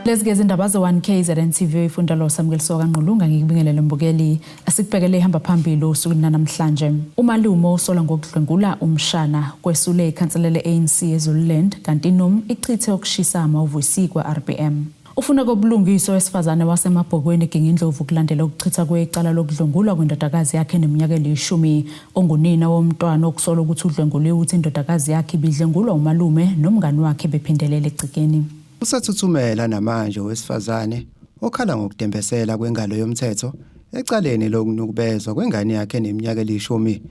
Lezi ke izindaba ze-1 KZN TV ifunda lo Samukeliso kaNgqulunga ngikubingelele mbukeli asikubhekele ihamba phambili osukwini namhlanje. Umalume osola ngokudlwengula umshana kwesule ikhansela le-ANC eZululand kanti iNUM ichithe ukushisa amahhovisi kwa-RBM. Ufuna kobulungiswa owesifazane waseMabhokweni eGingindlovu kulandela ukuchitha kwecala lokudlwengulwa kwendodakazi yakhe eneminyaka elishumi. Ongunina womntwana okusolwa ukuthi udlwenguliwe uthi indodakazi yakhe ibidlwengulwa umalume nomngani wakhe bephindelela egcekeni. Usathuthumela namanje owesifazane okhala ngokudembesela kwengalo yomthetho ecaleni lokunukubezwa kwengane yakhe eneminyaka elishumi.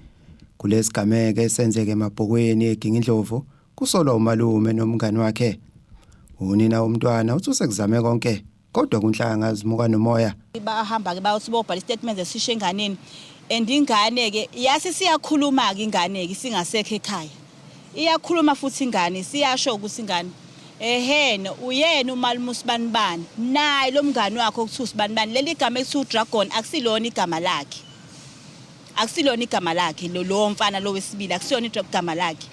Kulesigameko esenzeke eMabhokweni eGingindlovu kusolwa umalume nomngani wakhe. Unina womntwana uthi usekuzame konke kodwa kunhlanga zimuka nomoya. Bahamba-ke bayothi bobhala isitatimende esisho enganeni and ingane-ke yase siyakhuluma-ke ingane-ke isingasekho ekhaya. Iyakhuluma futhi ingane siyasho ukuthi ingane ehene uyena umalume usibanibani naye lo mngani wakhe okuthiwa usibanibani leli gama ekuthiwa uDragon akusilona igama lakhe. Akusilona igama lakhe lo lowo mfana lo wesibili akusiyona igama lakhe.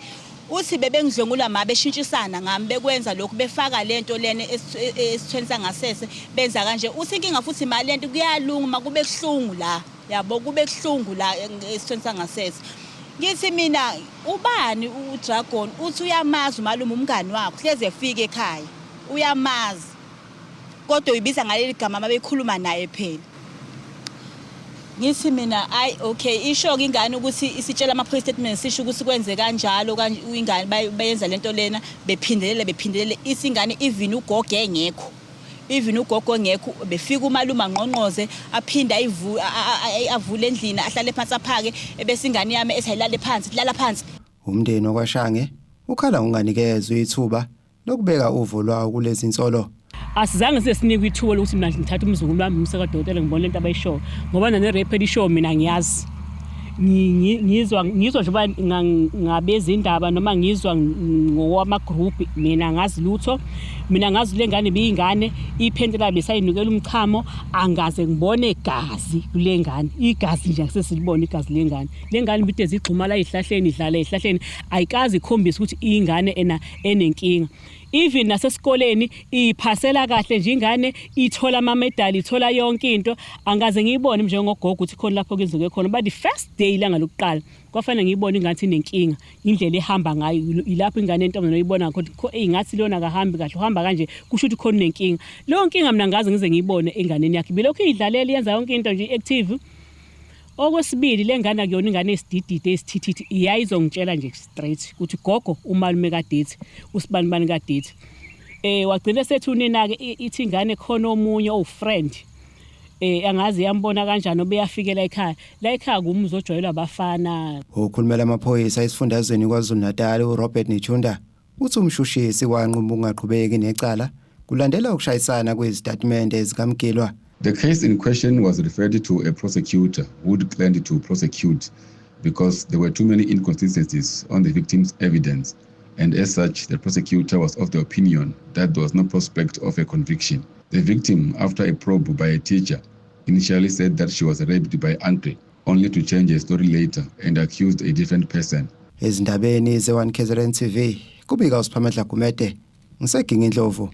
Uthi bebengidlwengula ma beshintshisana ngami bekwenza lokhu befaka lento lena esithweni sangasese benza kanje. Uthi inkinga futhi ma lento kuyalunga ma kube kuhlungu la yabo kube kuhlungu la esithweni sangasese. Ngithi mina ubani uDragon uthi uyamazi umalume umngani wakhe hleze efike ekhaya uyamazi. Kodwa uyibiza ngaleli gama uma bekhuluma naye phela. Ngithi mina ayi okay isho-ke ingane ukuthi isitshela ama-police statement sisho ukuthi kwenze kanjalo ingane bayenza lento lena bephindelele bephindelele ithi ingane even ugogo engekho even ugogo engekho befika umalume angqongqoze aphinde avule endlini ahlale phansi aphake ebese ingane yami ethi ayilale phansi lala phansi. Umndeni wakwaShange ukhala ngokunganikezwa ithuba lokubeka uvo lwawo kulezi nsolo. Asizange size sinikwe ithuba lokuthi mina ngithathe umzukulu wami ngimse kadokotela ngibone lento abayishoyo ngoba nane-rape elishoyo mina ngiyazi ngizwa ngizwa njengoba ngabezindaba noma ngizwa ngokwama-group mina ngazi lutho mina ngazi le ngane biyingane iphenti layo besayinukela umchamo angaze ngibone gazi kule ngane igazi nje akusesilibone igazi lengane le ngane ibideze igxuma la ey'hlahleni idlala ey'hlahleni ayikaze ikhombise ukuthi iyingane ena enenkinga even nasesikoleni iphasela kahle nje ingane ithola amamedali ithola yonke into angaze ngiyibone njengogogo ukuthi khona lapho kenzeke khona but the first day ilanga lokuqala kwafanele ngiyibone ingathi inenkinga indlela ehamba ngayo ilapho ingane entombazane oyibona ngakho ingathi lona akahambi kahle uhamba kanje kusho ukuthi khona unenkinga leyo nkinga mina ngaze ngize ngiyibone enganeni yakhe bilokhu idlalela yenza yonke into nje active. Okwesibili le ngane akuyona ingane esididide esithithithi iyayizongitshela nje straight ukuthi gogo umalume kaDithi usibanibani kaDithi. Eh wagcina sethi unina ke ithi ingane khona omunye owufriend eh angazi yambona kanjani obeyafikela ekhaya la ekhaya kumuzi ojwayelwa abafana. Okhulumela amaphoyisa esifundazweni KwaZulu-Natal uRobert Netshiunda uthi umshushisi wanquma ukungaqhubeki necala kulandela ukushayisana kwezitatimende zikamgilwa. The case in question was referred to a prosecutor who declined to prosecute because there were too many inconsistencies on the victim's evidence and as such the prosecutor was of the opinion that there was no prospect of a conviction. The victim, after a probe by a teacher, initially said that she was raped by uncle, only to change her story later and accused a different person. Ezindabeni ze-1 KZN TV, kubika uSiphamandla Gumede, ngiseGingindlovu.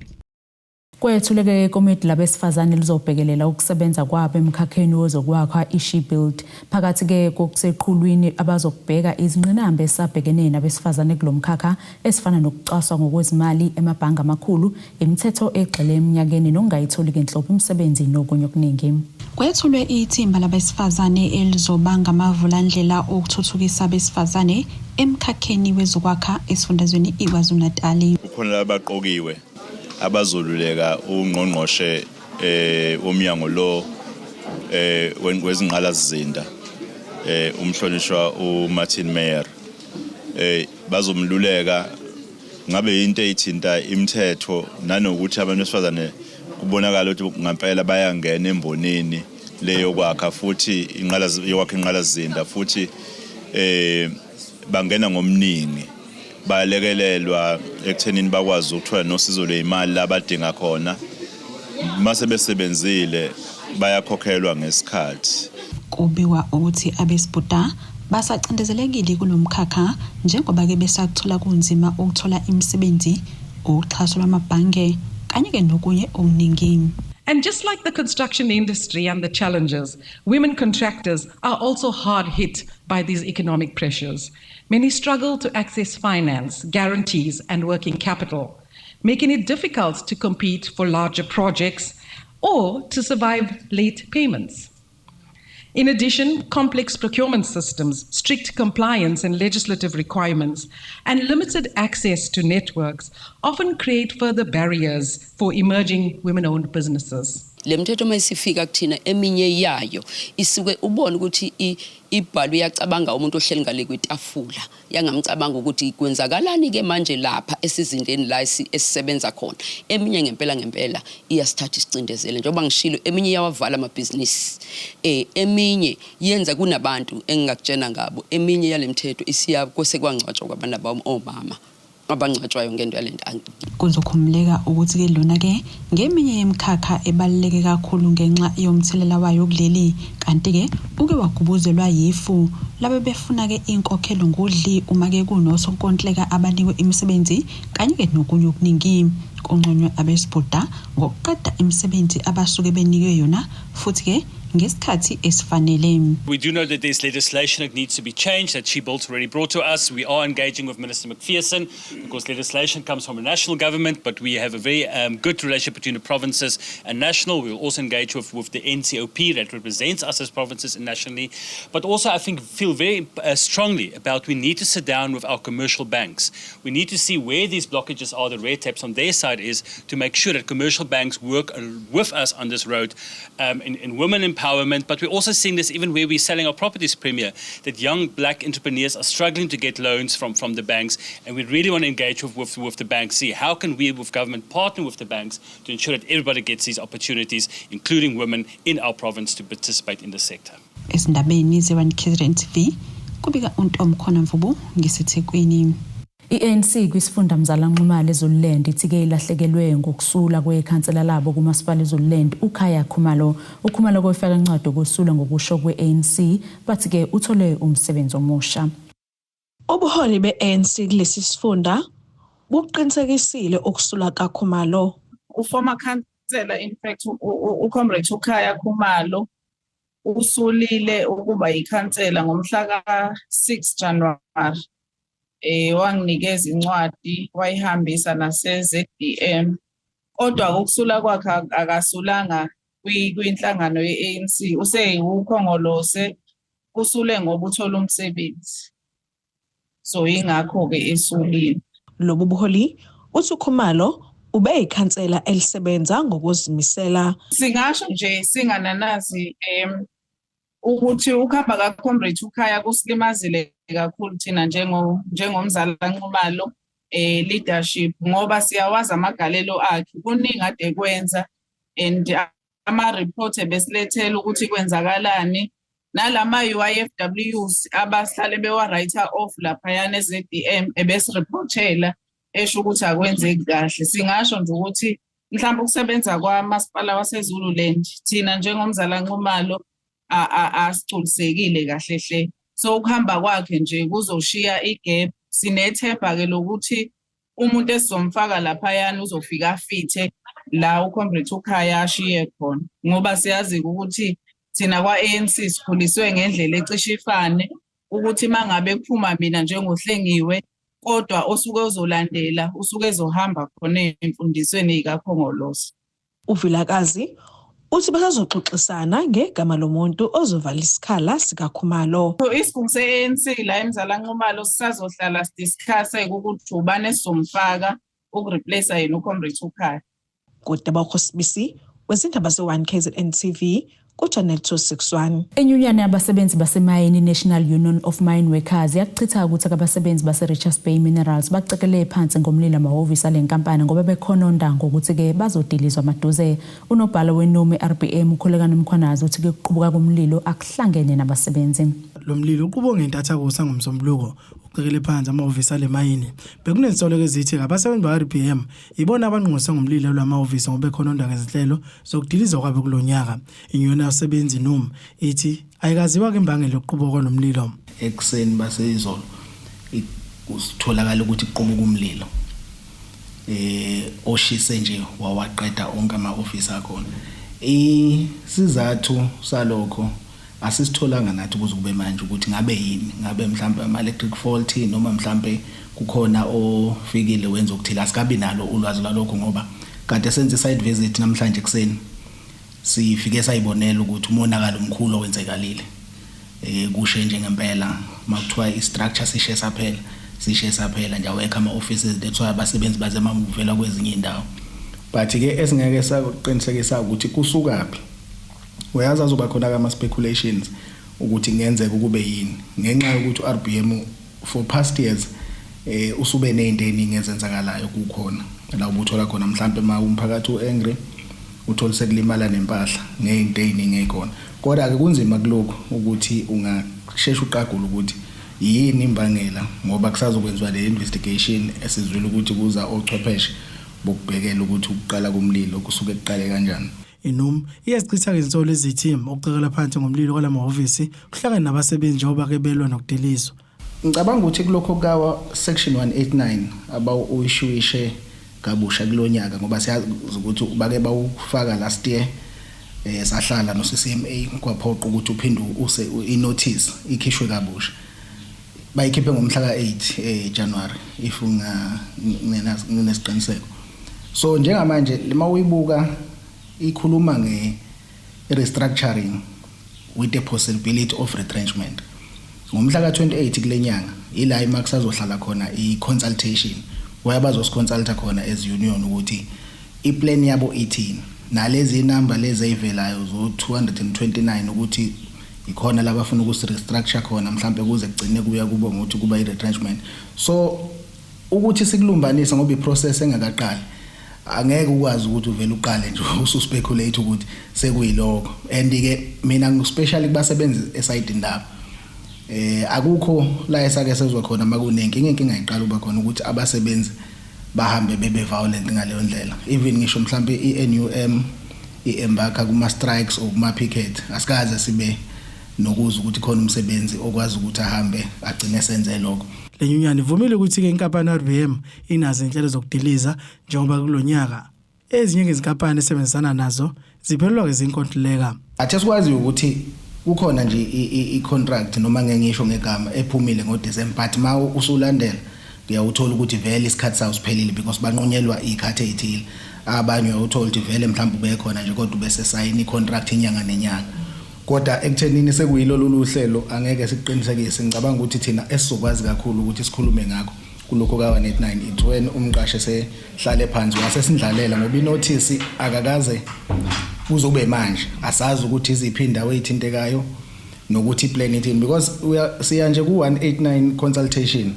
Kwethuleke ikomidi labesifazane lizobhekelela ukusebenza kwabo emkhakheni wezokwakha iSheBuild. Phakathi-ke kokuseqhulwini abazokubheka izingqinamba esabhekene nabesifazane kulo mkhakha esifana nokucwaswa ngokwezimali emabhange amakhulu, imithetho egxile eminyakeni nokungayitholi kenhlobo imisebenzi nokunye okuningi. Kwethulwe ithimba labesifazane elizoba ngamavulandlela okuthuthukisa abesifazane emkhakheni wezokwakha esifundazweni iKwaZulu-Natali. Kukhona labaqokiwe abazoluleka ungqongqoshe eh womnyango lo eh wezingqalasizinda eh umhlonishwa uMartin Meyer eh bazomluleka ngabe into eyithinta imithetho nanokuthi abantu besifazane kubonakala ukuthi ngampela bayangena embonini leyokwakha futhi inqala yokwakha inqalasizinda futhi eh bangena ngomningi bayalekelelwa ekuthenini bakwazi ukuthola nosizo lweyimali labadinga khona mase besebenzile bayakhokhelwa ngesikhathi. Kubikwa ukuthi abesibhuda basacindezelekile kulo mkhakha njengoba-ke besakuthola kunzima ukuthola imisebenzi, uxhaso lwamabhange. kanye-ke nokunye okuningi. And just like the construction industry and the challenges, women contractors are also hard hit by these economic pressures. Many struggle to access finance, guarantees, and working capital, making it difficult to compete for larger projects or to survive late payments. In addition, complex procurement systems, strict compliance and legislative requirements, and limited access to networks often create further barriers for emerging women owned businesses. Le mthetho uma isifika kuthina, eminye yayo isuke ubone ukuthi ibhalwe iyacabanga umuntu ohleli ngale kwitafula, yangamcabanga ukuthi kwenzakalani ke manje lapha esizindeni la esisebenza khona. Eminye ngempela ngempela iyasithatha isicindezele, njengoba ngishilo, eminye iyawavala amabhizinisi, eminye yenza kunabantu engingakutshena ngabo. Eminye yale mthetho isiya kose kwangcwatshwa kwabantu, omama abangcwatshwayo ngento yalento. Kuzokhumbuleka ukuthi-ke lona-ke ngeminye yemikhakha ebaluleke kakhulu ngenxa yomthelela wayo kuleli, kanti-ke uke wagubuzelwa yifu labe befuna-ke inkokhelo ngodli uma-ke kunosonkontileka abanikwe imisebenzi kanye-ke nokunye okuningi. Kunconywe abesibuda ngokuqeda imisebenzi abasuke benikwe yona futhi-ke ngesikhathi esifanele. We do know that there's legislation that needs to be changed that She Builds already brought to us. We are engaging with Minister Macpherson because legislation comes from the national government, but we have a very good relationship between the provinces and national. We will also engage with the NCOP that represents us as provinces and nationally. But also, I think, feel very strongly about we need to sit down with our commercial banks. We need to see where these blockages are, the red tapes on their side is, to make sure that commercial banks work with us on this road in women empowerment. But we're also seeing this even where we're selling our properties, Premier, that young black entrepreneurs are struggling to get loans from the banks. And we really want to engage with the banks, see how can we with government partner with the banks to ensure that everybody gets these opportunities, including women in our province, to participate in the sector. Ezindabeni ze-1 KZN TV, kubika uNtomkhona Mvubu ngiseThekwini. I-ANC kwisifunda Mzala Nxumalo eZululand ithi-ke ilahlekelwe ngokusula kwekhansela labo kumasipala eZululand, uKhaya Khumalo. UKhumalo koyifaka incwadi yokusula, ngokusho kwe-ANC bathi-ke uthole umsebenzi omusha. Ubuholi be-ANC kulesi sifunda buqinisekisile ukusula kaKhumalo. U-former councillor, in fact, uComrade uKhaya Khumalo usulile ukuba yikhansela ngomhla ka-6 January. Wanginikeza incwadi, wayihambisa nase-ZDM, kodwa ukusula kwakhe akasulanga kwinhlangano ye-ANC, useyiwukhongolose, usule ngoba uthola umsebenzi, so yingakho-ke esulile. Lobu buholi uthi uKhumalo ube yikhansela elisebenza ngokuzimisela. Singasho nje singananazi ukuthi ukuhamba kaComrade uKhaya kusilimazile kakhulu thina njengoMzala Nxumalo leadership, ngoba siyawazi amagalelo akhe, kuningi ade kwenza and ama-report ebesilethela ukuthi kwenzakalani nalama UIFWs abahlale bewa-write off laphayana e-ZDM, ebesireportela esho ukuthi akwenzeki kahle. Singasho nje ukuthi mhlawumbe ukusebenza kwamasipala waseZululand thina njengoMzala Nxumalo asigculisekile kahle hle, so ukuhamba kwakhe nje kuzoshiya i-gap. Sinethemba-ke lokuthi umuntu esizomfaka laphayana uzofika afithe la uComrade uKhaya ashiye khona, ngoba siyazi ukuthi thina kwa-ANC sikhuliswe ngendlela ecishe ifane, ukuthi mangabe kuphuma mina njengoHlengiwe, kodwa osuke uzolandela usuke ezohamba khona emfundisweni yikaKhongolose. UVilakazi uthi basazoxoxisana ngegama lomuntu ozovala isikhala sikaKhumalo. Isigungu se-ANC la eMzala Nxumalo sisazohlala sidiscuss-e ukuthi ubani esizomfaka ukureplace yena uComrade uKhaya. Kudaba Sibisi wezindaba ze-1 KZN TV ku-Channel 261. Inyunyana yabasebenzi basemayini, National Union of Mine Workers, yakuchitha ukuthi abasebenzi base-Richards Bay Minerals bacekele phansi ngomlilo amahhovisi ale nkampani ngoba bekhononda ngokuthi-ke bazodilizwa maduze. Unobhala weNUM RBM uKhulekani Mkhwanazi uthi-ke kuqubuka komlilo akuhlangene nabasebenzi. Lo mlilo uqubuke ngentathakusa ngoMsombuluko, ucekele phansi amahhovisi ale mayini. Bekunensolo ezithi abasebenzi ba-RBM ibona abanqose ngomlilo lwamahhovisi ngoba bekhononda ngezinhlelo zokudilizwa kwabo kulo nyaka. Inyunyana yabasebenzi NUM ithi ayikaziwa ke imbangela yokuqubuka kwalomlilo. Ekuseni baseyizolo kutholakala ukuthi kuqubuka umlilo. Oshise nje wawaqeda onke ama-ofisi akhona. Isizathu salokho asisitholanga nathi kuze kube manje ukuthi ngabe yini, ngabe mhlampe ama-electric fault noma mhlampe kukhona ofikile wenza okuthile. Asikabi nalo ulwazi lwalokho ngoba kade senze i-site visit namhlanje ekuseni, sifike sayibonela ukuthi umonakalo omkhulu owenzekalile. Kushe nje ngempela, makuthiwa i-structure sishe saphela, sishe saphela nje, awekho ama-offices. That's why abasebenzi baze mamuvela kwezinye iy'ndawo. But-ke esingeke sakuqinisekisa ukuthi kusukaphi, uyazi azoba khona-ke ama-speculations ukuthi kungenzeka ukube yini, ngenxa yokuthi u-RBM for past years usube nezinto eziningi ezenzakalayo. Kukhona la ubuthola khona mhlambe ma umphakathi u-angry, uthole sekulimala nempahla ngey'nto ey'ningi ey'khona. Kodwa-ke kunzima kulokhu ukuthi ungasheshe uqagule ukuthi yini imbangela, ngoba kusazokwenziwa le investigation esizwile ukuthi kuza ochwepheshe bokubhekela ukuthi ukuqala komlilo kusuke kuqale kanjani. INUM iyazichitha izinsolo ezithi ukucekela phansi ngomlilo kwalamahhovisi kuhlangene nabasebenzi njengoba ke belwa nokudilizwa. Ngicabanga ukuthi kulokho kawa section 189 abawuyishuishe kabusha kulonyaka, ngoba siyazi ukuthi bake bawufaka last year, sahlala no CCMA, kwaphoqa ukuthi uphinde use i-notice ikhishwe kabusha. Bayikhiphe ngomhla ka8 January, if unga nginesiqiniseko. So njengamanje lima uyibuka ikhuluma nge restructuring with the possibility of retrenchment. Ngomhla ka28 kulenyanga ila iMax azohlala khona i-consultation, where bazosiconsulta khona as union ukuthi iplan yabo ithini nalezi number lezi ezivelayo zo 229, ukuthi ikhona labafuna ukusi restructure khona, mhlambe kuze kugcine kuya kubo ngokuthi kuba i-retrenchment. So ukuthi sikulumbanise, ngoba iprocess engakaqali, angeke ukwazi ukuthi uvele uqale nje ususpeculate ukuthi sekuyilokho. And ke mina especially kubasebenzi esayidini lapho, akukho la esake sezwe khona makunenkinga, inkinga iqala uba khona ukuthi abasebenzi bahambe bebe violent ngaleyo ndlela. Even ngisho mhlambe iNUM iembarka kuma strikes or kuma picket, asikaze sibe nokuzwa ukuthi khona umsebenzi okwazi ukuthi ahambe agcine senze lokho. Le nyunyana ivumile ukuthi-ke inkampani RBM inazo inhlelo zokudiliza, njengoba kulonyaka ezinye izinkampani esebenzisana nazo ziphelelwa izinkontileka. Athe sikwazi ukuthi kukhona nje i-contract, noma ngeke ngisho ngegama, ephumile ngoDecember, but ma usulandela uyawuthola ukuthi vele isikhathi sawo siphelile, because banqunyelwa izikhathi ezithile. Abanye uyawuthola ukuthi vele mhlawumbe ubekhona nje, kodwa ubese sayina i-contract inyanga nenyanga. Kodwa ekuthenini sekuyilo lolu hlelo, angeke sikuqinisekise. Ngicabanga ukuthi thina esizokwazi kakhulu ukuthi sikhulume ngakho kulokho ka-189, it's when umqashi esehlale phansi wasesindlalela, ngoba inothisi akakaze kuzobe manje. Asazi ukuthi iziphi indawo ey'thintekayo nokuthi iplan ithini, because siya nje ku-189 consultation.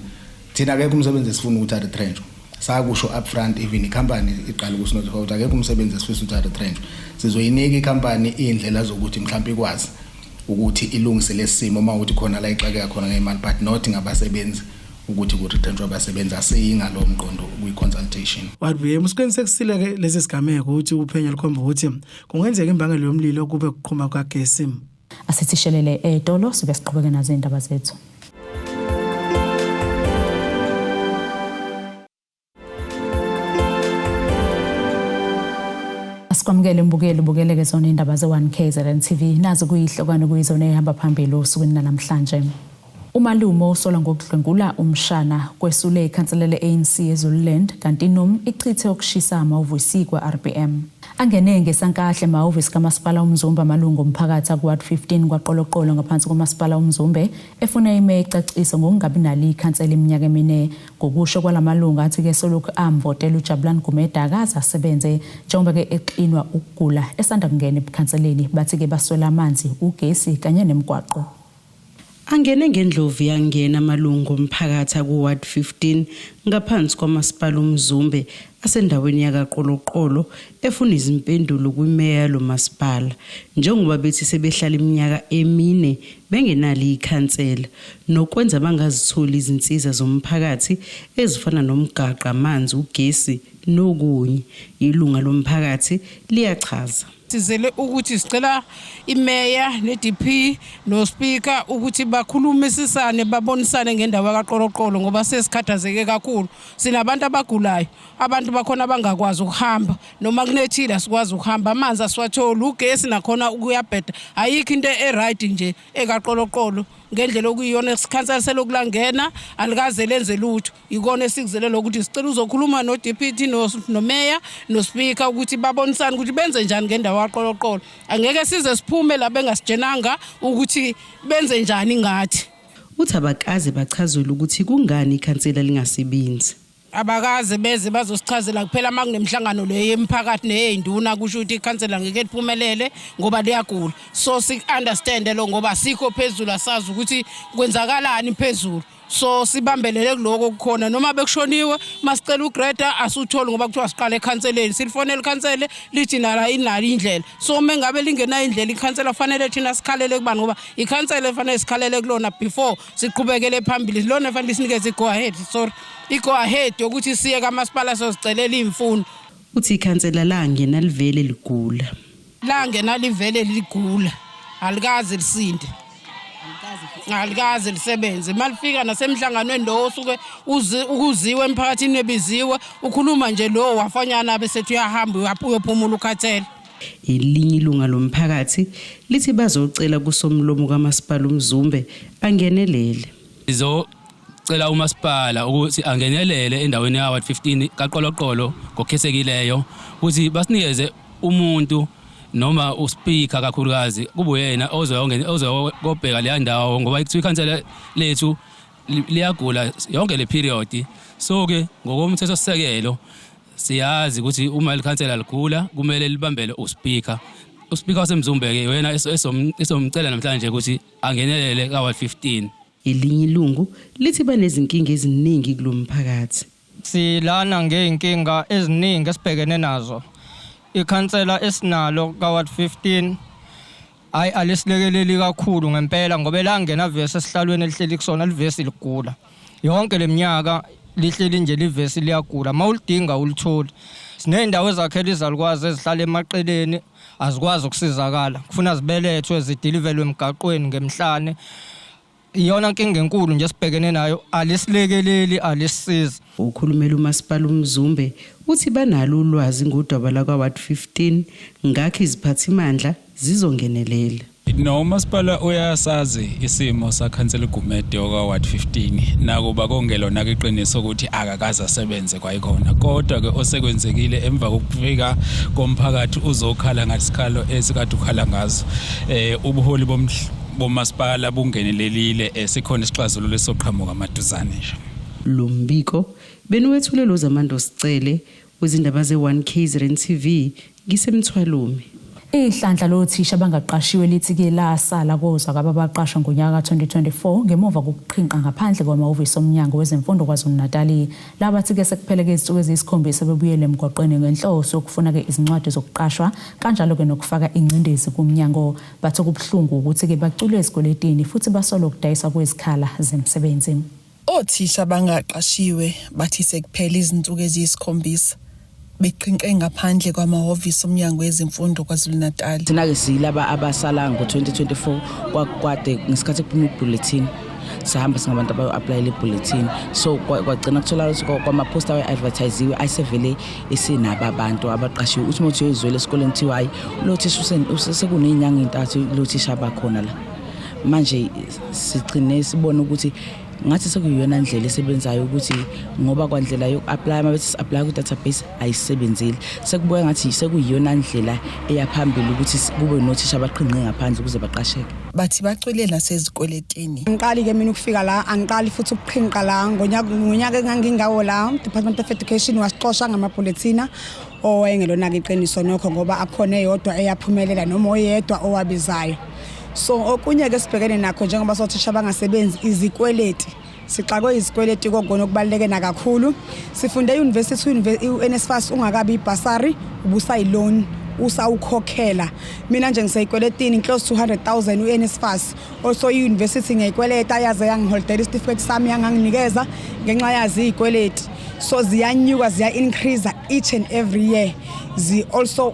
Thina akekho umsebenzi esifuna ukuthi aretrench, sakusho upfront. Even ikhampani iqala ukusinotify ukuthi akekho umsebenzi esifisa ukuthi aretrench. Sizoyinika ikhampani iy'ndlela zokuthi mhlawumbe ikwazi ukuthi ilungise lesi simo uma ukuthi khona la ixakeka khona ngemali, but not ngabasebenzi, ukuthi kuretrenchwa abasebenzi. Asiyi ngalowo mqondo kwi-consultation. RBM usiqinisekisile ke lesi sigameko ukuthi uphenyo lukhomba ukuthi kungenzeka imbangela yomlilo kube kuqhuma kukagesi. Asithi shelele etolo, sibe siqhubeke nazo izindaba zethu. Asikwamukele mbukeli, ubukeleke zona indaba ze-1 KZN TV. Nazo kuyihlokwane kuyizona ehamba phambili osukwini namhlanje. Umalume usolwa ngokudlwengula umshana kwesule ikhansela le-ANC eZululand, kanti iNUM ichithe ukushisa amahhovisi kwa-RBM. Angene ngesankahle emahhovisi kamasipala uMzumbe amalungu omphakathi aku-ward 15 kwaQoloqolo ngaphansi komasipala uMzumbe, efuna imeya icacise ngokungabi nalo ikhansela iminyaka emine. Ngokusho kwalamalungu, athi-ke solokhu amvotela uJabulani Gumede akaze asebenze, njengoba-ke exinwa ukugula esanda kungena ebukhanseleni. Bathi-ke baswela amanzi, ugesi kanye nemigwaqo. Angene ngendlovu yangena amalungu omphakathi aku-ward 15 ngaphansi kwamasipala uMzumbe asendaweni yakaQoloqolo, efuna izimpendulo kwimeya yalo masipala, njengoba bethi sebehlala iminyaka emine bengenalo ikhansela, nokwenza bangazitholi izinsiza zomphakathi ezifana nomgaqo, amanzi, ugesi nokunye. Ilunga lomphakathi liyachaza. Sizele ukuthi sicela imeya ne-DP no-speaker ukuthi bakhulumisisane babonisane ngendawo kaQoloqolo ngoba sesikhathazeke kakhulu. Sinabantu abagulayo, abantu bakhona abangakwazi ukuhamba noma kunethile asikwazi ukuhamba, amanzi asiwatholi, ugesi nakhona kuyabheda. Ayikho into e-right nje ekaQoloqolo ngendlela okuyiyona. Isikhansela selokhu langena alikaze lenze lutho. Ikona esikuzele lokuthi sicela uzokhuluma no-deputy nomeya no-speaker ukuthi babonisane ukuthi benze njani ngendawo kaQoloqolo. Angeke size siphume la bengasitshenanga ukuthi benze njani ngathi. Uthi abakaze bachazelwe ukuthi kungani ikhansela lingasebenzi. Abakaze beze bazosichazela, kuphela uma kunemhlangano leyo yemphakathi neyey'nduna kusho ukuthi ikhansela ngeke liphumelele ngoba liyagula. So siku-understande lo ngoba sikho phezulu, asazi ukuthi kwenzakalani phezulu, so sibambelele kuloko okukhona. Noma bekushoniwe, masicela ugreda asiwutholi ngoba kuthiwa siqale ekhanseleni. Silifonele ikhansele lithi nala inalo indlela. So uma ngabe lingenayo indlela ikhansela, fanele thina sikhalele kubani? Ngoba ikhansela efanele sikhalele kulona before siqhubekele phambili, lona efanele sinikeze i-go ahead, sorry, i-go ahead yokuthi siye kamasipala sozicelela iy'mfuno. Uthi ikhansela langena livele ligula. Langena livele ligula, alikaze lisinde, alikaze lisebenze. Malifika nasemhlanganweni lo osuke ukuziwe emphakathini ebiziwe, ukhuluma nje lo wafanyana besethi uyahamba uyophumula, ukhathele. Elinye ilunga lomphakathi lithi bazocela kusomlomo kamasipala uMzumbe angenelele. Sizocela umasipala ukuthi angenelele endaweni ya Ward 15 kaQoloqolo ngokukhethekileyo, ukuthi basinikeze umuntu noma uspeaker kakhulukazi, kube uyena ozokobheka leya ndawo, ngoba kuthiwa ikhansela lethu liyagula yonke le period. So ke ngokomthetho sisekelo siyazi ukuthi uma likhansela ligula kumele libambele uspeaker. Uspeaker waseMzumbe ke wena esomcela namhlanje ukuthi angenelele ka Ward 15. Elinye ilungu lithi banezinkinga eziningi kulomphakathi. Silana ngey'nkinga eziningi esibhekene nazo. Ikhansela esinalo ka-Ward 15 hayi alisilekeleli kakhulu ngempela, ngoba elangena vesi esihlalweni elihleli kusona livesi ligula. Yonke leminyaka lihleli nje livesi liyagula, mawulidinga ulitholi. Siney'ndawo ezakhela izalukwazi ezihlala emaqeleni, azikwazi ukusizakala, kufuna zibelethwe zidilivelwe emgaqweni ngemhlane. Iyona nkinga enkulu nje esibhekene nayo, alisilekeleli, alisisizi. Ukhulumela umasipala uMzumbe uthi banalo ulwazi ngodaba lakwa-Ward 15, ngakho iziphathimandla zizongenelela. No, umasipala uyasazi isimo sakhansela Gumede oka-Ward 15, nakuba kongelona iqiniso ukuthi akakaze asebenze kwayikhona, kodwa ke osekwenzekile emva kokufika komphakathi uzokhala ngasikhalo esikade ukhala ngazo, ubuholi bomasipala bungenelelile, sikhona isixazululo esoqhamuka amaduzane nje. Lo mbiko beniwethule loZamando Sicele wezindaba ze-1 KZN TV ngiseMthwalume. Ihlandla lothisha abangaqashiwe lithi-ke lasala kozwa kababaqashwa ngonyaka ka-2024 ngemuva kokuqhinqa ngaphandle kwamahhovisi omnyango wezemfundo KwaZulu-Natali. Labathi-ke sekupheleke izinsuku eziyisikhombisa bebuyele emgwaqweni ngenhloso yokufuna-ke izincwadi zokuqashwa kanjalo-ke nokufaka ingcindezi kumnyango. Bathi okubuhlungu ukuthi-ke bacwile ezikweletini futhi basolwa ukudayiswa kwezikhala zemsebenzi. Othisha abangaqashiwe bathi sekuphele izinsuku eziyisikhombisa beqhinqe ngaphandle kwamahhovisi omnyango wezemfundo KwaZulu-Natal. Thina-ke siyilaba abasala ngo-2024, kwakwade ngesikhathi kuphuma ibulletin, sahamba singabantu abayo-aplayela ibulletin, so kwagcina kutholakala ukuthi kwamaphosta awe-advertisiwe ayisevele esenabo abantu abaqashiwe. Uthi uma uthi uyoyizwela esikoleni, kuthiwa hhayi, lo thisha sekuney'nyanga ey'ntathu lo thisha abakhona la. Manje sigcine sibone ukuthi ngathi sekuyiyona ndlela esebenzayo, ukuthi ngoba kwandlela yoku-aplaya, uma bethi si-aplaya kwi-database ayisebenzile, sekubuka ngathi sekuyiyona ndlela eya phambili ukuthi kube nothisha abaqhinqe ngaphandle ukuze baqasheke. Bathi bacwile nasezikweletini. Angiqali-ke mina ukufika la, angiqali futhi ukuqhinqa la. Ngonyaka engangingawo la, Department of Education wasixosha ngamabhulethina owayengelona-ke iqiniso nokho, ngoba akhona eyodwa eyaphumelela noma oyedwa owabizayo. So okunye-ke sibhekene nakho njengoba sothisha bangasebenzi, izikweleti. Sixakwe izikweleti kokona okubaluleke nakakhulu. Sifunde e-university, u-NSFAS ungakabi ibhasari, ubusayi-loan usawukhokhela. Mina nje ngiseyikweletini close to 100,000 u-NSFAS. Also i-university ngiyayikweleta, yaze yangiholdela isitifiketi sami, yanganginikeza ngenxa yazi iy'kweleti. So ziyanyuka, ziya increase each and every year. Zi also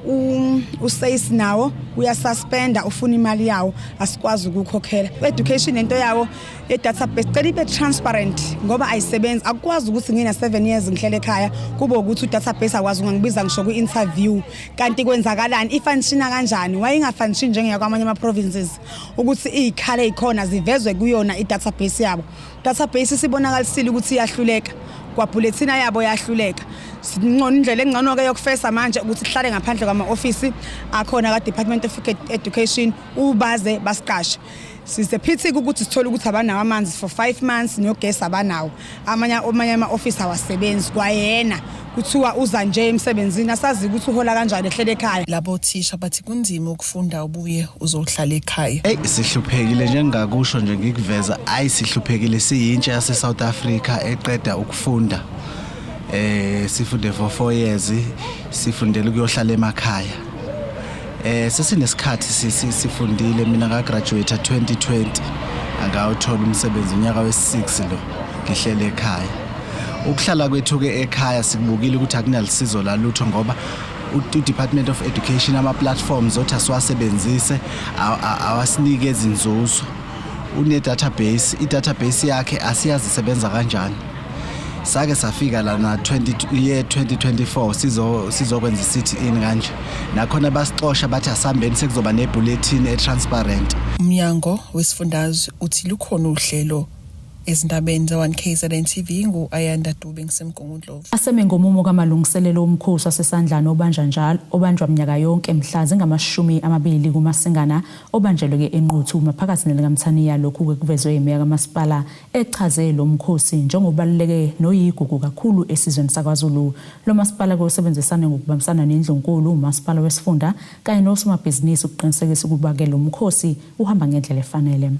uSACE nawo uyasuspenda, ufuna imali yawo, asikwazi ukukhokhela. Education lento yawo ye-database, cela ibe transparent ngoba ayisebenzi. Akukwazi ukuthi ngina 7 years ngihlele ekhaya, kube ukuthi u-database akwazi ungangibiza ngisho kwi-interview. Kanti kwenzakalani? Ifunctiona kanjani? Wayingafunction njengeyakwamanye ama-provinces ukuthi iy'khala ey'khona zivezwe kuyona i-database yabo. Database sibonakalisile ukuthi iyahluleka, kwabulletina yabo yahluleka. Singcono, indlela engcono-ke yokufesa manje ukuthi kuhlale ngaphandle kwama-ofisi akhona ka-Department of Education, ubaze basiqashe. Sisephithi ukuthi sithole ukuthi abanawo amanzi for 5 months, nogesi abanawo. Amanye ama-ofisi awasebenzi kwayena, kuthiwa uza nje emsebenzini, asazi ukuthi uhola kanjani ehlele ekhaya. Labo thisha bathi kunzima ukufunda ubuye uzohlala ekhaya. Hey, sihluphekile njengakusho nje ngikuveza, ayi sihluphekile siyintsha yase South Africa eqeda ukufunda. Sifunde for 4 years, sifundele ukuyohlala emakhaya. Sesinesikhathi sifundile, mina nga graduate 2020, angawuthola umsebenzi unyaka we6 lo ngihlele ekhaya. Ukuhlala kwethu ke ekhaya sikubukile ukuthi akunalisizo lalutho, ngoba u-Department of Education ama platforms othi asiwasebenzise awasinike izinzuzo. Une database, i database yakhe asiyazi isebenza kanjani. Sake safika lana 20 year 2024 sizokwenza sit in kanje, nakhona basixosha, bathi asihambeni, sekuzoba nebulletin e-transparent. Umnyango wesifundazwe uthi lukhona uhlelo. Ezindabeni za-1 KZN TV, ngu-Ayanda Dube, ngiseMgungundlovu. Aseme ngomumo kamalungiselelo omkhosi waseSandlwana obanjwa njalo, obanjwa minyaka yonke mhla zingama-20 kuMasingana, obanjelwe-ke eNquthu maphakathi nelikaMthaniya. Lokhu-ke kuvezwe imeya kamasipala echaze lo mkhosi njengobaluleke noyigugu kakhulu esizweni sakwaZulu. Lo masipala-ke usebenzisane ngokubambisana nendlunkulu, umasipala wesifunda kanye nosomabhizinisi ukuqinisekisa ukuba-ke lo mkhosi uhamba ngendlela efanele.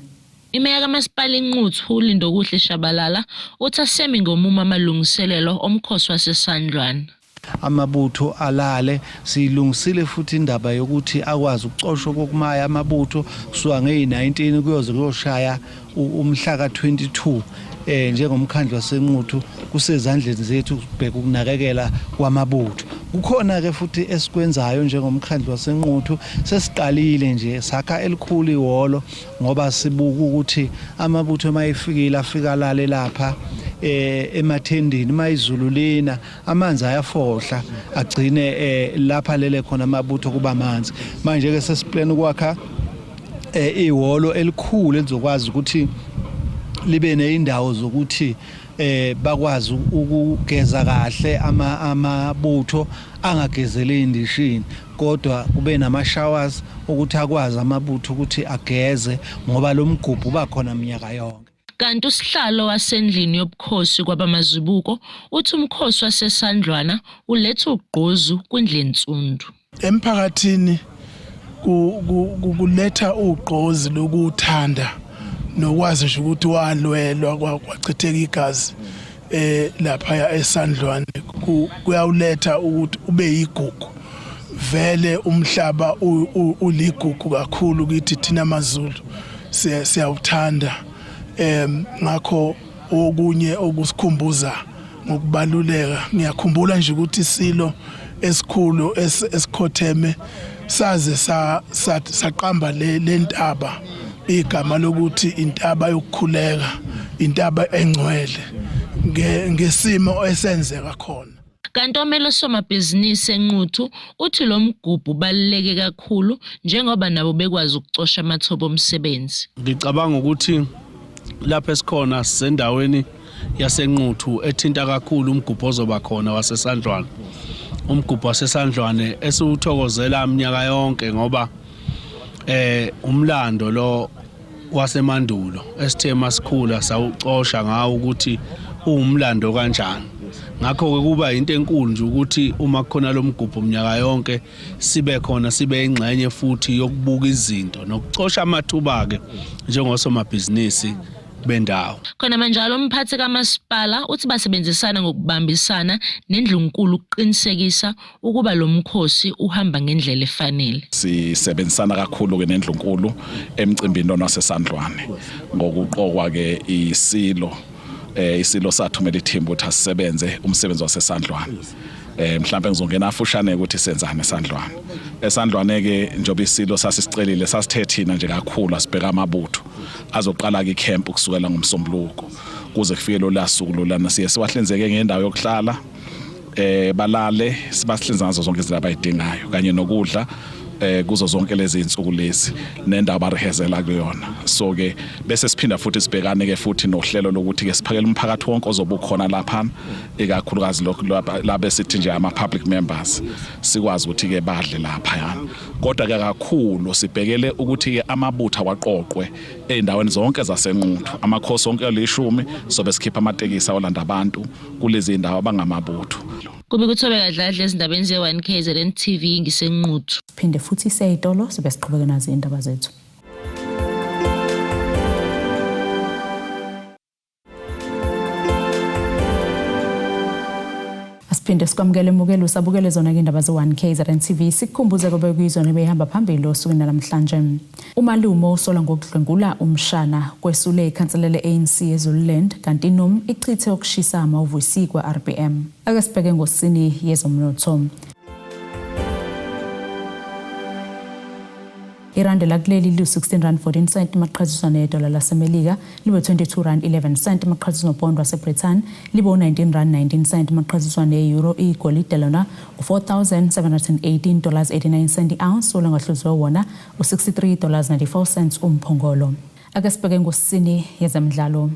Imeya kamasipala iNquthu uLindokuhle Shabalala uthi asemi ngomumo amalungiselelo omkhosi waseSandlwana. Amabutho alale siyilungisile futhi indaba yokuthi akwazi ukucoshwa kokumaya amabutho kusuka ngeyi-19 kuyoze kuyoshaya umhla ka-22. Njengomkhandlu waseNquthu kusezandleni zethu ukubheka ukunakekela kwamabutho. Kukhona ke futhi esikwenzayo njengomkhandlu waseNquthu, sesiqalile nje sakha elikhulu ihholo, ngoba sibuka ukuthi amabutho mayefikile afika lale lapha emathendini, mayizulu lina amanzi ayafohla agcine lapha lele khona amabutho kuba amanzi. Manje ke sesiplan ukwakha ihholo elikhulu elizokwazi ukuthi libe nezindawo zokuthi bakwazi ukugeza kahle amabutho, angagezeli indishini, kodwa kube nama showers ukuthi akwazi amabutho ukuthi ageze, ngoba lo mgubho uba khona minyaka yonke. Kanti usihlalo wasendlini yobukhosi kwabamazibuko uthi umkhosi waseSandlwana uletha ugqozu kwindlensundu. Emphakathini kuletha ugqozi lokuthanda nokwazi nje ukuthi walwelwa kwachitheka igazi lapha eSandlwane, kuyawuletha ukuthi ube yigugu. Vele umhlaba uligugu kakhulu kithi thina maZulu, siyawuthanda, ngakho okunye okusikhumbuza ngokubaluleka. Ngiyakhumbula nje ukuthi isilo esikhulu esikhotheme saze saqamba le ntaba igama lokuthi intaba yokukhuleka, intaba engcwele, ngesimo esenzeka khona. Kanti omele somabhizinisi eNquthu uthi lo mgubho ubaluleke kakhulu njengoba nabo bekwazi ukucosha amathuba omsebenzi. Ngicabanga ukuthi lapha esikhona sisendaweni yaseNquthu ethinta kakhulu umgubho ozoba khona waseSandlwana. Umgubho waseSandlwane esiwuthokozela minyaka yonke, ngoba umlando lo wasemandulo esithe masikhula sawucosha ngawo ukuthi uwumlando kanjani. Ngakho-ke kuba into enkulu nje ukuthi uma kukhona lo mgubho minyaka yonke sibe khona, sibe ingxenye futhi yokubuka izinto nokucosha amathuba-ke njengosomabhizinisi bendawo. Khona manjalo umphathi kamasipala uthi basebenzisana ngokubambisana nendlunkulu ukuqinisekisa ukuba lo mkhosi uhamba ngendlela efanele. Sisebenzisana kakhulu ke nendlunkulu emcimbini lona waseSandlwane ngokuqokwa ke isilo. eh isilo sathumela ithimba ukuthi asisebenze umsebenzi wasesandlwana eh mhlawumbe ngizongena afushane ukuthi senzani esandlwana esandlwane ke njoba isilo sasisicelile sasithe thina nje kakhulu asibheka amabutho azoqala ke camp kusukela ngomsombuluko kuze kufike lo lasuku lolana siye siwahlinzeke ngendawo yokuhlala eh balale sibahlinza ngazo zonke izinto abayidingayo kanye nokudla eh kuzo zonke lezi insuku lezi nendawo barehezela kuyona so ke bese siphinda futhi sibhekane ke futhi nohlelo lokuthi ke siphakele umphakathi wonke ozobe ukhona lapha ikakhulukazi lokhu labe sithi nje ama public members sikwazi ukuthi ke badle lapha yana kodwa ke kakhulu sibhekele ukuthi ke amabutho awaqoqwe ezindaweni zonke zasenquthu amakhosi onke alishumi sobe sikhipha amatekisi awolanda abantu kulezi ndawo abangamabutho Kube kuthobeka Dladla ezindabeni ze-1 KZN TV ngisenquthu. Siphinde futhi siye itolo sibe siqhubeke nazo indaba zethu. Asiphinde sikwamukele emukelo usabukele zona ke indaba ze-1 KZN TV sikukhumbuze kube kuyizona ebeyihamba phambili osukwini namhlanje. Umalume osolwa ngokudlwengula umshana kwesule ikhansela le-ANC eZululand kanti iNUM ichithe ukushisa amahhovisi kwa-RBM. Ake sibheke ngosini yezomnotho. Irandi lakuleli liwu-16 rand 14 cent maqhathiswa nedola lasemelika libe 22 rand 11 cent maqhathiswa nopondo wasebritain libe u-19 rand 19 cent maqhathiswa ne-euro igolide lona u-4718 dollars 89 cent i-ounce olangahluziwe wona u-63 dollars 94 cents umphongolo. Ake sibheke ngosini yezemidlalo.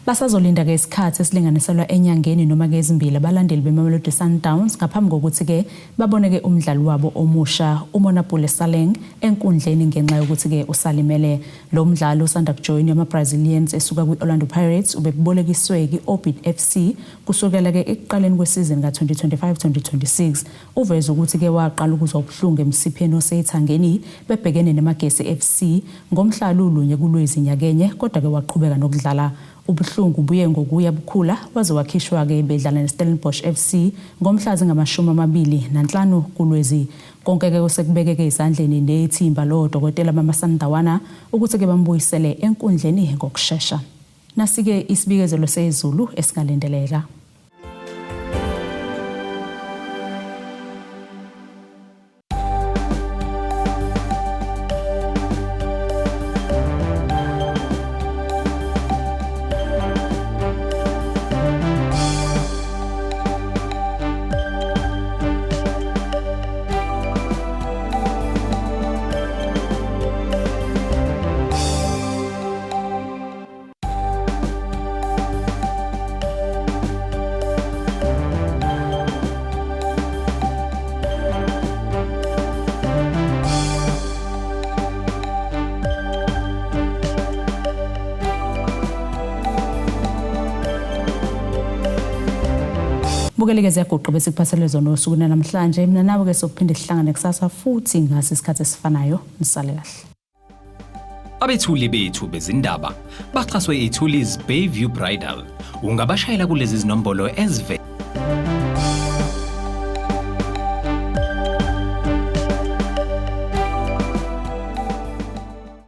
Basazolinda ke isikhathi esilinganiselwa enyangeni noma ke ezimbili abalandeli beMamelodi Sundowns ngaphambi kokuthi ke babone ke umdlali wabo omusha uMonapule Saleng enkundleni ngenxa yokuthi ke usalimele. Lo mdlali usanda kujoyina ama-Brazilians esuka kwi-Orlando Pirates ubebolekiswe ki-Orbit FC kusukela ke ekuqaleni kwesizini ka-2025-2026. Uveze ukuthi ke waqala ukuzwa ubuhlungu emsipheni osethangeni bebhekene neMagesi FC ngomhla lulunye kuLwezi nyakenye kodwa ke waqhubeka nokudlala. Ubuhlungu buye ngokuya bukhula waze wakhishwa-ke bedlala neStellenbosch FC ngomhla zingama-25 kuLwezi. Konke-ke osekubekeke ezandleni nethimba lodokotela bamaSandawana ukuthi-ke bambuyisele enkundleni ngokushesha. Nasi-ke isibikezelo sezulu esingalindeleka. Bukeleke ziyaguqa bese kuphathele zona osuku namhlanje. Mina nawe ke sokuphinde sihlangane kusasa futhi ngasi isikhathi esifanayo. Nisale kahle. Abethuli bethu bezindaba baxhaswe iThulis Bayview Bridal. Ungabashayela kulezi zinombolo ezive